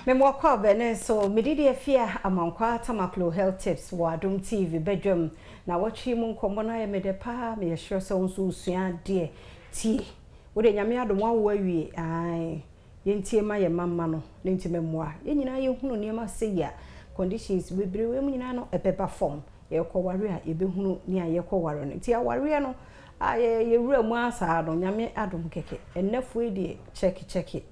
Mema wo akwaaba ɛnnɛ nso mede deɛ afia Amankwaa Tamaklo Health Tips wɔ Adom TV badwam Nawɔtwe yi mu nkɔmmɔ no ayɛ me dɛ paa meyɛ sure sɛ wo nso wosua adeɛ Tie wo deɛ Nyame adom woawo awie ae Yɛntie ma yɛn mma mma no ne nti mɛmmoa yɛn nyinaa yɛhunu nneɛma sei a conditions bebree wei mu nyinaa no ɛbɛba fam Yɛrekɔ ware a yɛbɛhunu nea yɛkɔ ware no nti awareɛ no a yɛwura mu ara saa no Nyame adom kɛkɛ Ɛnnɛ foɔ yi deɛ kyɛke kyɛke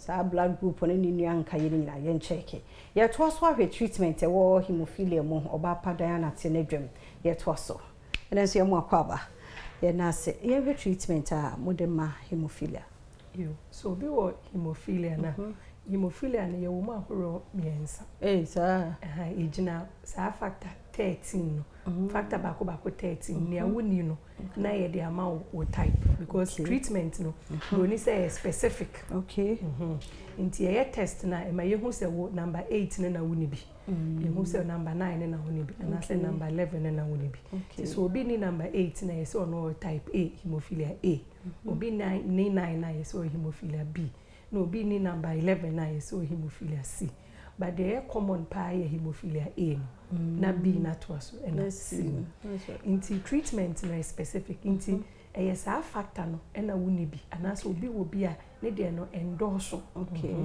Saa blood group no ne nua nkaeɛ no nyinaa yɛn kyɛɛke. Yɛtoa so ahwɛ treatment ɛwɔ hemophilia mu, ɔbaa pa Diana te n'adwam. Yɛtoa so. Ɛnɛ nso yɛn mo akwaaba. Yɛn nan ase. Yɛnhwɛ treatment a mode ma hemophilia. Yo, so obi wɔ hemophilia no a, hemophilia no yɛwɔ mu ahoroɔ mmiɛnsa. Ei, saa? Ɛha, ɛgyina saa factor 13 no, factor baako baako 13, nea wonni no, na yɛde ama wo wo type because okay. treatment no mhm. broni sɛ yɛ specific okay. mm -hmm. nti yɛyɛ test na ɛma yɛhu sɛ wo number 8 no na wo ni bi mm. yɛhu sɛ number 9 no na wo ni bi anaasɛ okay. number 11 no na wo ni bi nti sɛ obi ni number 8 na yɛ sɛ ɔno ɔyɛ type A hemophilia A mm -hmm. obi ni 9 na yɛ sɛ ɔyɛ hemophilia B na obi ni number 11 na yɛ sɛ ɔyɛ hemophilia C But deɛ ɛyɛ common paa yɛ hemophilia A no na B no atoa so ɛna C no. Nti treatment no yɛ specific. Nti ɛyɛ saa factor no ɛna wonni bi anaasɛ obi wɔ bi a ne deɛ no ɛndɔɔso. Okay.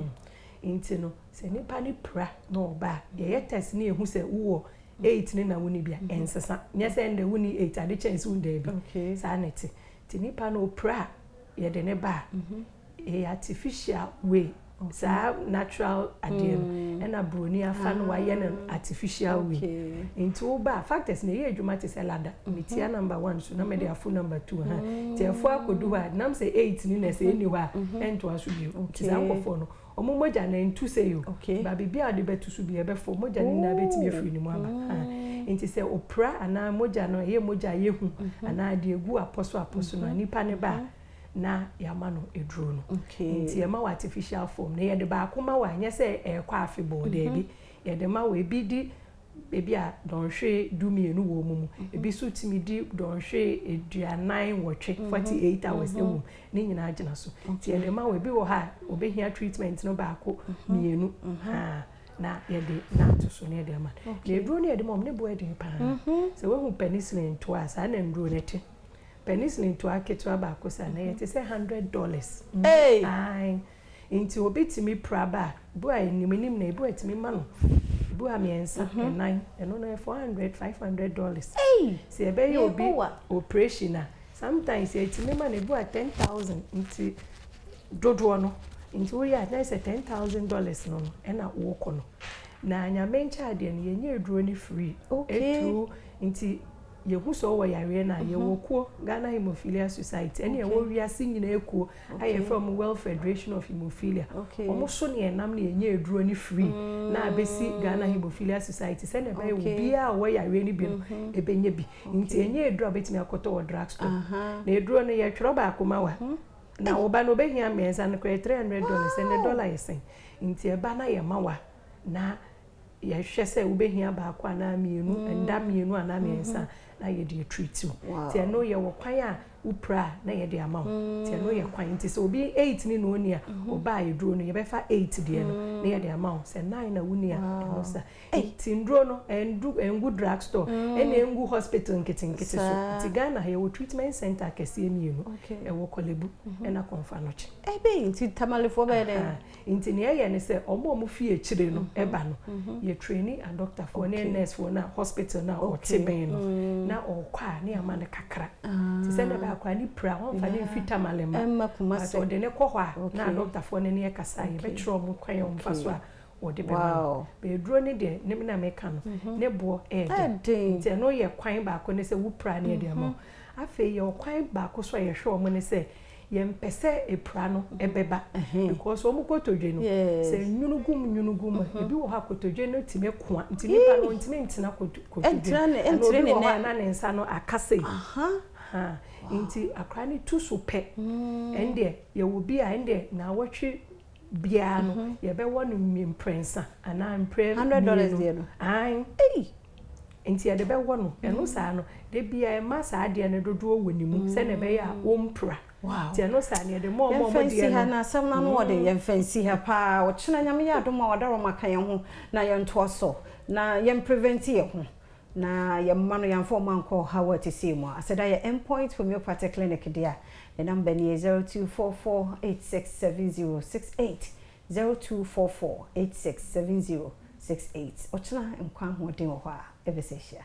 Nti no sɛ nipa no pira na ɔba a yɛyɛ test na yɛhu sɛ wowɔ 8 no na wonni bi a ɛnsesa. Nyɛ sɛ ɛndɛ wonni 8 ade kyɛn sɛ wonni daabi. Saa na ɛte. Nti nipa no ɔpira a yɛde no ba a ɛyɛ artificial way saa natural adeɛ no mm. ɛna broni afa no wayɛ no ah. artificial way nti woba a factors na ɛyɛ adwuma te sɛ lada mhm. metia number one so na mede mhm. afo number two ha nti ɛfo akɔdu hɔ a nam sɛ eight ni na sɛ ɛni hɔ a mhm. ɛntoa so bio nti saa nkɔfoɔ no ɔmo mogya na ntu sɛ yo ba biribi a ɔde bɛto so bi ɛbɛfo mogya no nyinaa bɛtumi afiri ne mu aba oh. nti sɛ opira anaa mogya no ɛyɛ mogya a yɛhu anaa deɛ egu apɔ so apɔ so no a nipa ne ba a na yɛama no aduro no. Nti yɛma wo artificial form no. Yɛde baako ma wo a, nyɛ sɛ ɛrekɔ afebɔɔ, daabi. Yɛde ma wo, ebi di ebi a dɔnhwere 12 wɔ wɔn mu, ebi nso tumi di dɔnhwere 48, 48 hours wɔ mu. Ne nyinaa gyina so. Nti yɛde ma wo, ebi wɔ hɔ a, wɔbɛhia treatment no baako, mmienu, haa, na yɛde no ato so na yɛde ama no. Na aduro no yɛde ma wɔn, ne bo yɛ den paa. Sɛ woahu penicillin toa a, saa na nnuro no te. Penicillin toa ketewa baako saa na ɛyɛ te sɛ $100. Hey! Ae. Nti obi tumi pira ba a, ebi wɔ a anim anim na ebi wɔ a ɛtumi ma no ebi wɔ a mmiɛnsa, nnan, ɛno no yɛ 400, $500. Hey! Sɛ yɛbɛyɛ obi Yehowa! operation a, sometimes yɛtumi ma no ebi wɔ a 10,000 nti dodoɔ no nti woyɛ a na ayɛ sɛ $10,000 no no ɛna wokɔ no. Na Nyame nkyɛ adeɛ no yɛnyɛ aduro no free. Okay. Through nti Yɛhu sɛ ɔwɔ yareɛ no a, yɛwɔ kuo, Ghana Hemophilia Society, ɛne ɛwɔ wiase nyinaa kuo a yɛfrɛ wɔn World Federation of Hemophilia. Wɔn so ne yɛnam na yɛnya aduro no free na abɛsi Ghana Hemophilia Society sɛdeɛ ɛbɛyɛ obiara a ɔwɔ yareɛ no bi no ɛbɛnya bi. Nti ɛnyɛ aduro a wobɛtumi akɔtɔ wɔ drug store. Na aduro no yɛtwerɛ baako ma wo a, na wo ba no ɔbɛhia mmiɛnsa no koraa $300, ɛnnɛ dollar yɛ sɛn? Nti ɛba na yɛma wo a, na yɛhwɛ sɛ wobɛhia baako anaa mmienu, nda mmienu anaa mmiɛnsa a, na yɛde atreat wo. Nti ɛno yɛwɔ kwan a wopira a na yɛde ama wo. Nti ɛno yɛ kwan. Nti sɛ obi eight ne na ɔnni a, ɔba a aduro no yɛbɛfa eight deɛ no na yɛde ama wo. Sɛ nine na wonni a, ɛno sa. Nti nnuro no ɛndu ɛngu drug store ɛna ɛngu hospital nketenkete so. Nti Ghana ha yɛwɔ treatment center akɛseɛ mmienu. Ɛwɔ Korle Bu ɛna Komfo Anokye. Ɛbɛn nti Tamalefoɔ bɛyɛ dɛn? Nti nea ɛyɛ ne sɛ wɔn a wɔfi akyire no ba no, yɛ traini adɔktafoɔ ne nursefoɔ no a hospital no a ɔte bɛn no na ɔrekɔ a ne yɛama no kakra. Te sɛ nea ɛbɛyɛ a akwadaa no pira a wɔmfa no mfi Tamale mma. But ɔde no kɔ hɔ a na adɔktafoɔ no ne yɛkasa a yɛbɛkyerɛ wɔn kwan a wɔmfa so a wɔde bɛma no. But aduro no deɛ ne na meka no ne boɔ yɛ den. Nti ɛno yɛ kwan baako ne sɛ wopira a ne yɛde ama wo. Afei yɛwɔ kwan baako nso a yɛhwɛ wɔn ne sɛ Yɛmpɛ sɛ apira no bɛba because wɔn kotodwe no sɛ nwunu gu mu nwunu gu mu a ebi wɔ hɔ a kotodwe no tumi koa nti nipa no ntumi ntena kotodwe no ana obi wɔ hɔ a na ne nsa no aka sei nti akora no tu so pɛ ɛndeɛ yɛwɔ bi a ɛndeɛ naawɔtwe biara no yɛbɛwɔ no mprɛnsa anaa mprɛ mmienu ae Nti yɛde bɛwɔ no. Ɛno saa no, da biara ɛma saa adeɛ no dodoɔ wɔ ne mu sɛdeɛ ɛbɛyɛ a ɔmpira. Wow. Nti ɛno saa no yɛde ma ɔmo a Yɛmfa ɔmo nsi deɛ ha no. na asɛm no ano ɔden yɛmfa nsi ha paa ɔkyena Nyame yɛ adom a ɔdaroma ka yɛn ho na yɛntoa so na yɛn prevent yɛn ho na yɛn mma no yɛamfa ɔmo ankɔ ɔhaw a ɛte sei mu a aseda yɛ Endpoint Homeopathic Clinic dea ne number nie 0244867068 0244867068 ɔkyena nkwa ahoɔden wɔ hɔ a yɛbɛsɛ hyia.